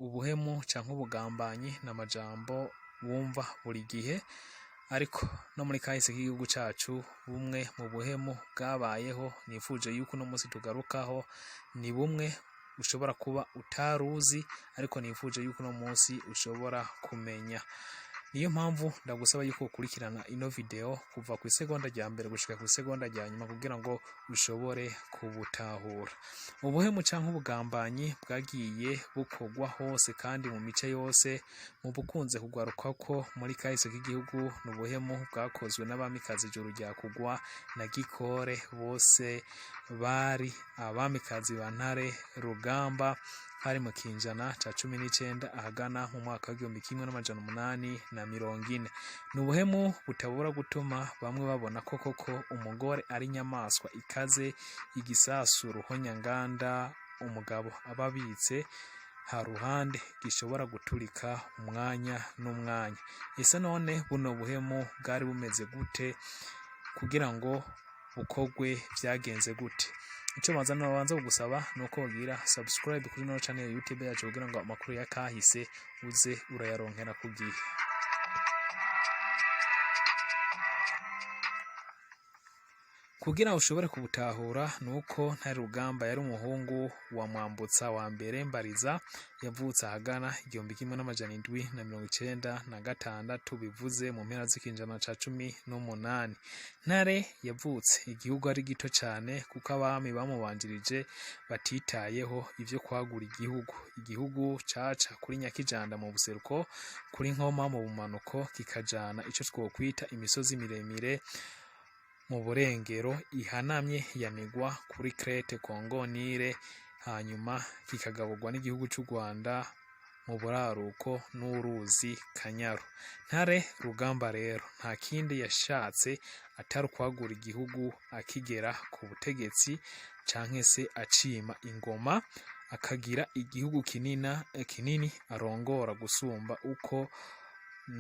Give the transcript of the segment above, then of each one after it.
Ubuhemu canke ubugambanyi n'amajambo wumva buri gihe, ariko no muri kahise k'igihugu cacu bumwe mu buhemu bwabayeho nifuje yuko uno musi tugarukaho ni bumwe ushobora kuba utaruzi ariko nifuje yuko uno musi ushobora kumenya. Niyo mpamvu ndagusaba yuko ukurikirana ino video kuva ku isegonda rya mbere gushika ku isegonda rya nyuma kugira ngo ushobore kubutahura. Ubuhemu canke ubugambanyi bwagiye bukorwa hose kandi mu mice yose, mu bukunze kugarukako muri kahise k'igihugu n'ubuhemu bwakozwe n'abamikazi Juru rya Kugwa na Gikore, bose bari abamikazi ba Ntare Rugamba, hari mu kinjana ca 19 ahagana mu mwaka w'1840. Ni ubuhemu butabura gutuma bamwe babona ko koko umugore ari inyamaswa ikaze, igisasu ruhonyanganda umugabo aba abitse haruhande gishobora guturika umwanya n'umwanya. Ese none buno buhemu bwari bumeze gute kugira ngo bukorwe vyagenze gute? Ico banza kugusaba nuko wogira subscribe kuri ino channel ya YouTube yacu kugira ngo amakuru ya kahise uze urayaronkera ku gihe. Kugira ushobore kubutahura nuko Ntare Rugamba yari umuhungu wa Mwambutsa wa mbere Mbariza, yavutse ahagana 1796, bivuze mu mpera z'ikinjana ca 18. Ntare yavutse igihugu ari gito cane kuko abami bamubanjirije batitayeho ivyo kwagura igihugu. Igihugu caca kuri Nyakijanda mu buseruko, kuri Nkoma mu bumanuko, kikajana ico twokwita imisozi miremire mu burengero ihanamye ya Migwa kuri Crete Congo Nile, hanyuma kikagaburwa n'igihugu c'u Rwanda mu buraruko n'uruzi Kanyaru. Ntare Rugamba rero nta kindi yashatse atari ukwagura igihugu akigera ku butegetsi canke se acima ingoma, akagira igihugu kinini arongora gusumba uko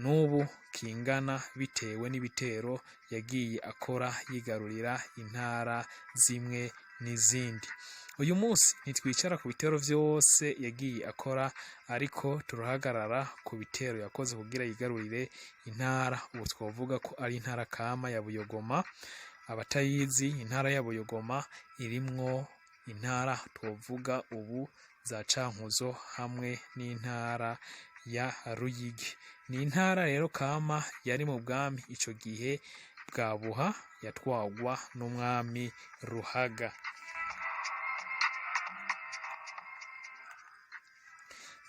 n'ubu kingana bitewe n'ibitero yagiye akora yigarurira intara zimwe n'izindi. Uyu munsi ntitwicara ku bitero vyose yagiye akora, ariko turahagarara ku bitero yakoze kugira yigarurire intara ubu twovuga ko ari intara kama ya Buyogoma. Abatayizi, intara ya Buyogoma irimwo intara twovuga ubu za Cankuzo hamwe n'intara ya Ruyigi. Ni intara rero kama yari mu bwami ico gihe bwa Buha, yatwagwa n'umwami Ruhaga.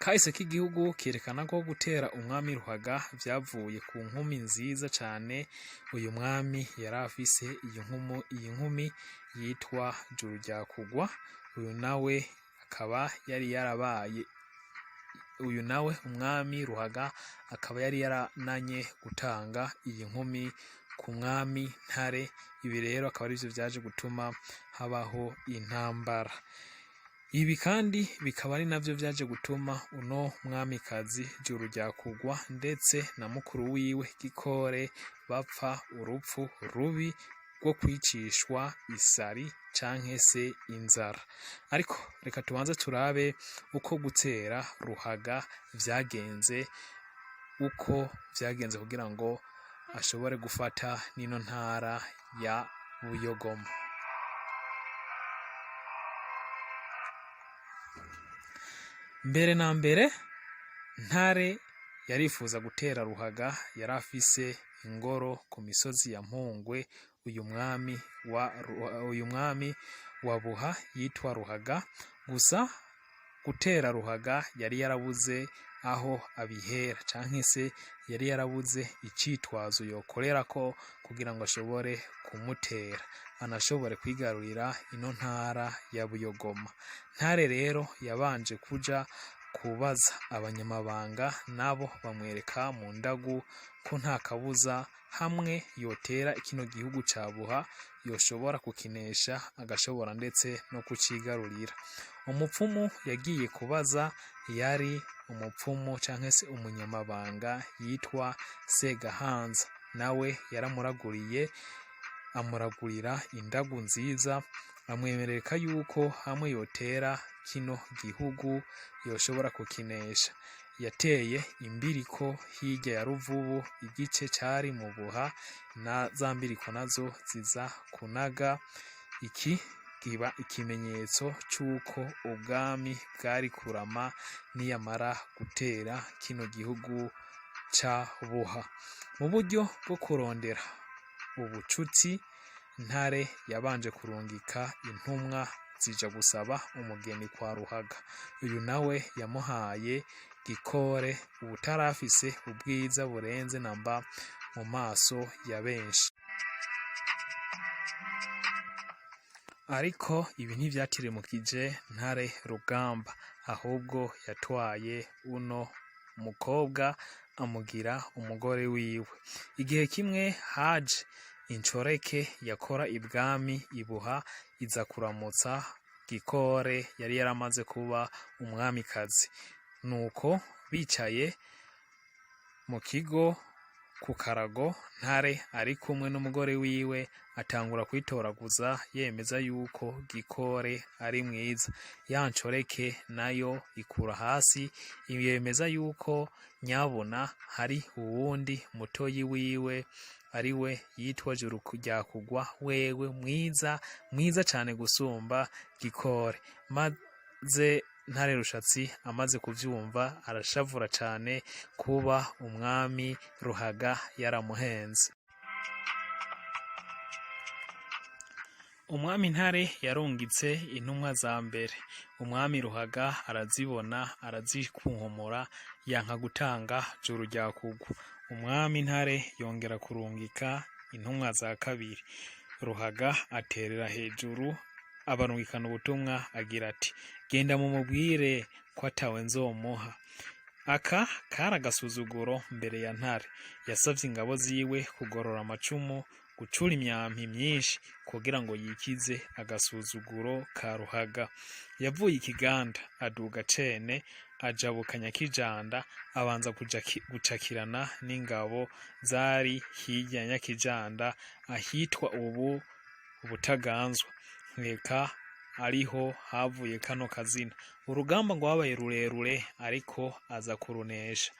Kahise k'igihugu kerekana ko gutera umwami Ruhaga vyavuye ku nkumi nziza cane uyu mwami yari afise. Iyi nkumi yitwa Juru rya Kugwa, uyu nawe akaba yari yarabaye, uyu nawe umwami Ruhaga akaba yari yarananye gutanga iyi nkumi ku mwami Ntare. Ibi rero akaba arivyo vyaje gutuma habaho intambara. Ibi kandi bikaba ari navyo vyaje gutuma uno mwamikazi Juru rya Kugwa ndetse na mukuru wiwe Gikore bapfa urupfu rubi rwo kwicishwa isari canke se inzara. Ariko reka tubanze turabe uko gutera Ruhaga vyagenze, uko vyagenze kugira ngo ashobore gufata n'ino ntara ya Buyogoma. Mbere na mbere Ntare yarifuza gutera Ruhaga, yari afise ingoro ku misozi ya Mpungwe. Uyu mwami wa Buha yitwa Ruhaga. Gusa gutera Ruhaga yari yarabuze aho abihera canke se yari yarabuze icitwazo yokorerako kugira ngo ashobore kumutera, anashobore kwigarurira ino ntara ya Buyogoma. Ntare rero yabanje kuja kubaza abanyamabanga, nabo bamwereka mu ndagu ko nta kabuza hamwe yotera kino gihugu ca Buha yoshobora kukinesha, agashobora ndetse no kucigarurira. Umupfumu yagiye kubaza yari umupfumu canke se umunyamabanga yitwa Segahanza, nawe yaramuraguriye, amuragurira indagu nziza, Amwemerereka yuko hamwe yotera kino gihugu yoshobora kukinesha. Yateye imbiriko hirya ya Ruvubu, igice cari mu Buha, na za mbiriko nazo ziza kunaga. Iki kiba ikimenyetso c'uko ubwami bwari kurama niyamara gutera kino gihugu ca Buha. Mu buryo bwo kurondera ubucuti, Ntare yabanje kurungika intumwa zija gusaba umugeni kwa Ruhaga. Uyu nawe yamuhaye Gikore, uwutarafise ubwiza burenze namba mu maso ya benshi. Ariko ibi ntivyatirimukije Ntare Rugamba, ahubwo yatwaye uno mukobwa amugira umugore wiwe. Igihe kimwe haje incoreke yakora ibwami ibuha iza kuramutsa Gikore yari yaramaze kuba umwamikazi. Nuko bicaye mu kigo ku karago, Ntare ari kumwe n'umugore wiwe atangura kwitoraguza yemeza yuko Gikore ari mwiza. Ya ncoreke nayo ikura hasi yemeza yuko nyabuna hari uwundi mutoyi wiwe ariwe yitwa Jururyakugwa, wewe mwiza mwiza cane gusumba Gikore. Maze Ntare Rushatsi amaze kuvyumva arashavura cane kuba umwami Ruhaga yaramuhenze. Umwami Ntare yarungitse intumwa za mbere. Umwami Ruhaga arazibona arazikunkumura yanka gutanga Jururyakugwa. Umwami Ntare yongera kurungika intumwa za kabiri. Ruhaga aterera hejuru abarungikana ubutumwa agira ati: genda mumubwire ko atawe nzomuha. Aka kari agasuzuguro mbere ya Ntare. Yasavye ingabo ziwe kugorora amacumu, gucura imyampi myinshi kugira ngo yikize agasuzuguro ka Ruhaga. Yavuye ikiganda aduga cene ajabuka Nyakijanda, abanza gucakirana n'ingabo zari hirya ya Nyakijanda ahitwa ubu Butaganzwa, nkeka ariho havuye kano kazina. Urugamba rwabaye rurerure ariko aza kurunesha.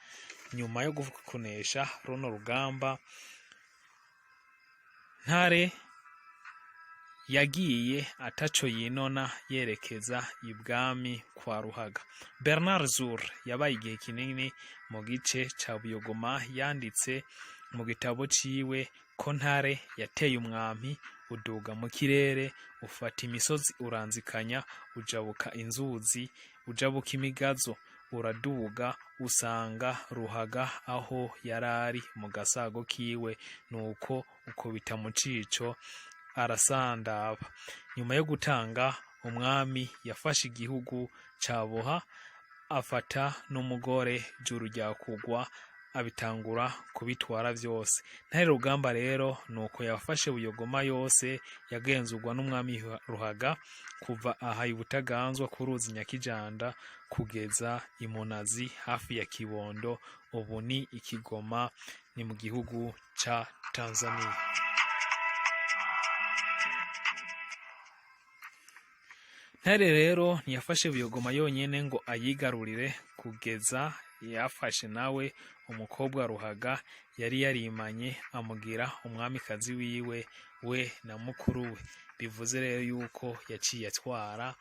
Nyuma yo kunesha runo rugamba, Ntare yagiye ataco yinona yerekeza ibwami kwa Ruhaga. Bernard Zur yabaye igihe kinini mu gice ca Buyogoma, yanditse mu gitabo ciwe ko Ntare yateye umwampi uduga mu kirere, ufata imisozi uranzikanya, ujabuka inzuzi, ujabuka imigazo, uraduga usanga Ruhaga aho yarari mu gasago kiwe, nuko ukubita mu cico arasandaba. Nyuma yo gutanga, umwami yafashe igihugu ca Buha, afata n'umugore Jururyakugwa, abitangura kubitwara vyose. Ntare Rugamba rero nuko yafashe Buyogoma yose yagenzurwa n'umwami Ruhaga, kuva aha i Butaganzwa ku ruzi Nyakijanda kugeza i Munazi hafi ya Kibondo, ubu ni i Kigoma, ni mu gihugu ca Tanzania. Ntare rero ntiyafashe Buyogoma yonyene ngo ayigarurire, kugeza yafashe nawe umukobwa Ruhaga yari yarimanye amugira umwamikazi wiwe, we na mukuru we. Bivuze rero yuko yaciye atwara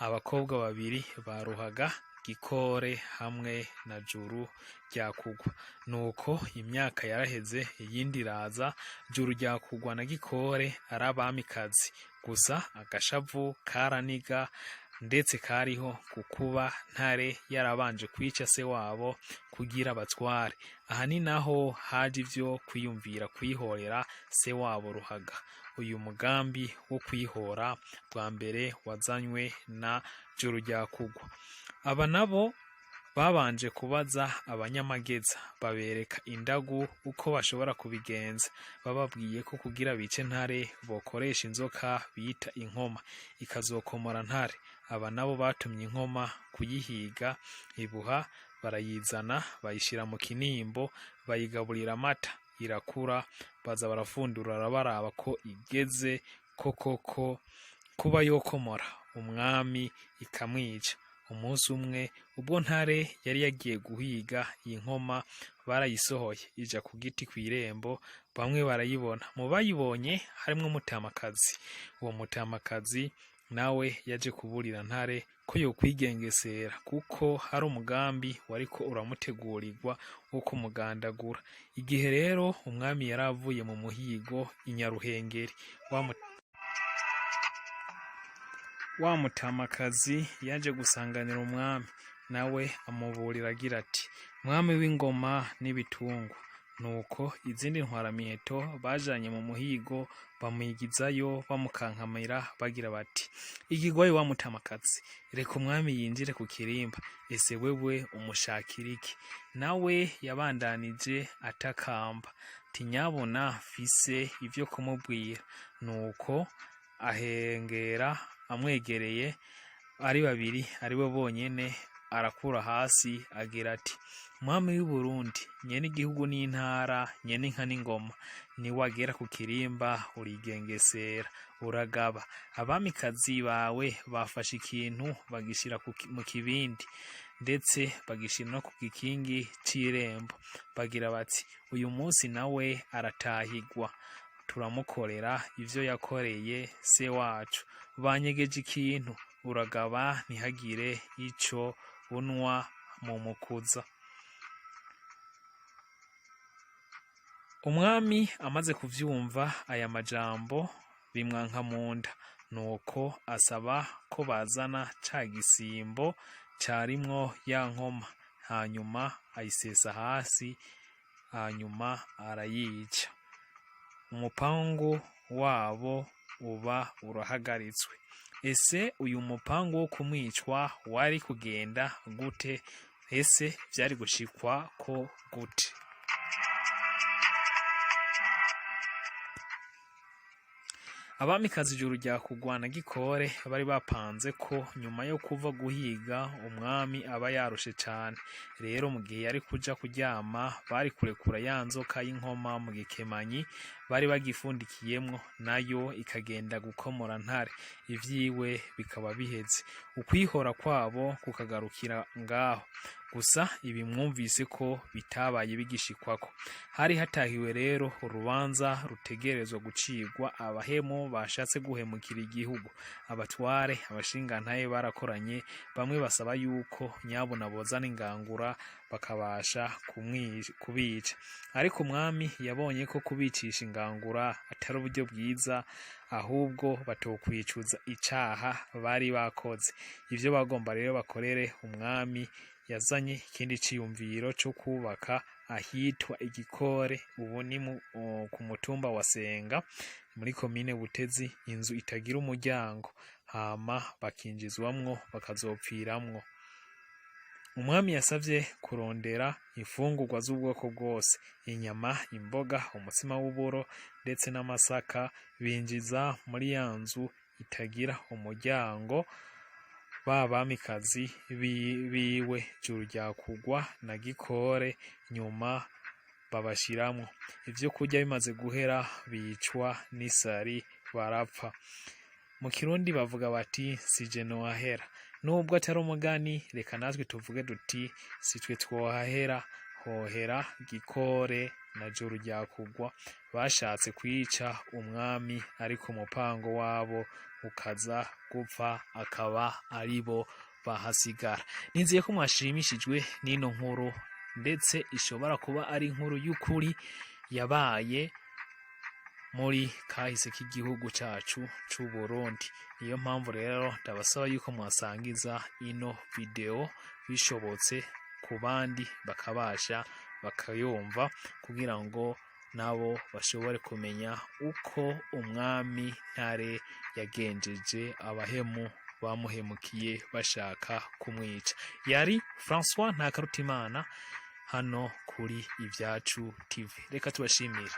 abakobwa babiri ba Ruhaga, Gikore hamwe na Juru Ryakugwa. Nuko imyaka yaraheze iyindi iraza, Juru Ryakugwa na Gikore ari abamikazi. Gusa agashavu karaniga ndetse kariho kukuba Ntare yarabanje kwica se wabo kugira abatware. Aha ni naho haje ivyo kwiyumvira kwihorera se wabo Ruhaga. Uyu mugambi wo kwihora bwa mbere wazanywe na Juru Ryakugwa. Aba nabo babanje kubaza abanyamageza, babereka indagu uko bashobora kubigenza. Bababwiye ko kugira bice Ntare bokoresha inzoka bita inkoma, ikazokomora Ntare. Aba nabo batumye inkoma kuyihiga ibuha, barayizana bayishira mu kinimbo, bayigaburira amata irakura, baza barafundura baraba ko igeze koko ko kuba yokomora umwami ikamwica. Umunsi umwe ubwo Ntare yari yagiye guhiga, iyi nkoma barayisohoye ija ku giti kw'irembo, bamwe barayibona. Mu bayibonye harimwo umutamakazi. Uwo mutamakazi nawe yaje kuburira Ntare ko yokwigengesera kuko hari umugambi wariko uramutegurirwa wo kumugandagura. Igihe rero umwami yari avuye mu muhigo i Nyaruhengeri, wa mutamakazi yaje gusanganira umwami, nawe amuburira agira ati: "Mwami w'ingoma n'ibitungwa." Nuko izindi ntwaramiheto bajanye mu muhigo bamwigizayo bamukankamira bagira bati: "Igigwayo wa mutamakazi, reka umwami yinjire ku kirimba, ese wewe umushakira iki?" Nawe yabandanije atakamba ati: "Nyabuna mfise ivyo kumubwira." Nuko ahengera amwegereye ari babiri ari bo bonyene, arakura hasi agira ati: "Mwami w'i Burundi, nyene igihugu n'intara, nyene inka n'ingoma, niwagera ku kirimba urigengesera, uragaba. Abamikazi bawe bafashe ikintu bagishira mu kibindi, ndetse bagishira no ku gikingi c'irembo, bagira bati: uyu munsi nawe aratahigwa, turamukorera ivyo yakoreye se wacu. Banyegeje ikintu, uragaba ntihagire ico unwa mu mukuza." Umwami amaze kuvyumva aya majambo bimwanka mu nda, nuko asaba ko bazana ca gisimbo carimwo ya nkoma, hanyuma ayisesa hasi, hanyuma arayica. Umupangu wabo uba urahagaritswe. Ese uyu mupangu wo kumwicwa wari kugenda gute? Ese vyari gushikwa ko gute? Abamikazi Ijuru rya Kugwa na Gikore bari bapanze ko nyuma yo kuva guhiga umwami aba yarushe cane. Rero mu gihe yari kuja kuryama bari kurekura ya nzoka y'inkoma mu gikemanyi bari bagifundikiyemwo, nayo ikagenda gukomora Ntare, ivyiwe bikaba biheze. Ukwihora kwabo kukagarukira ngaho. Gusa ibi mwumvise ko bitabaye bigishikwako. Hari hatahiwe rero urubanza rutegerezwa gucirwa abahemu bashatse guhemukira igihugu. Abatware, abashingantahe barakoranye, bamwe basaba yuko nyabuna bozana ingangura bakabasha kubica. Ariko umwami yabonye ko kubicisha ingangura atari uburyo bwiza, ahubwo batokwicuza icaha bari bakoze. Ivyo bagomba rero bakorere umwami, yazanye ikindi ciyumviro co kubaka ahitwa Igikore, ubu ni ku mutumba wa Senga muri komine Butezi, inzu itagira umuryango, hama bakinjizwamwo bakazopfiramwo. Umwami yasavye kurondera imfungurwa z'ubwoko bwose, inyama, imboga, umutsima w'uburo ndetse n'amasaka, binjiza muri ya nzu itagira umuryango ba bamikazi biwe Juru rya Kugwa na Gikore, nyuma babashiramwo. Ivyo kurya bimaze guhera bicwa n'isari barapfa. Mu Kirundi bavuga bati: sije nohahera. Nubwo atari umugani, reka natwe tuvuge duti: sitwe twohahera, hohera Gikore na Juru rya Kugwa bashatse kwica umwami, ariko umupango wabo ukaza gupfa akaba aribo bahasigara. Nizeye ko mwashimishijwe n'ino nkuru, ndetse ishobora kuba ari inkuru y'ukuri yabaye muri kahise k'igihugu cacu c'u Burundi. Niyo mpamvu rero ndabasaba yuko mwasangiza ino video bishobotse ku bandi bakabasha bakayumva, kugira ngo nabo bashobore kumenya uko umwami Ntare yagenjeje abahemu bamuhemukiye bashaka kumwica. Yari François Ntakarutimana hano kuri Ibyacu TV. Reka tubashimire.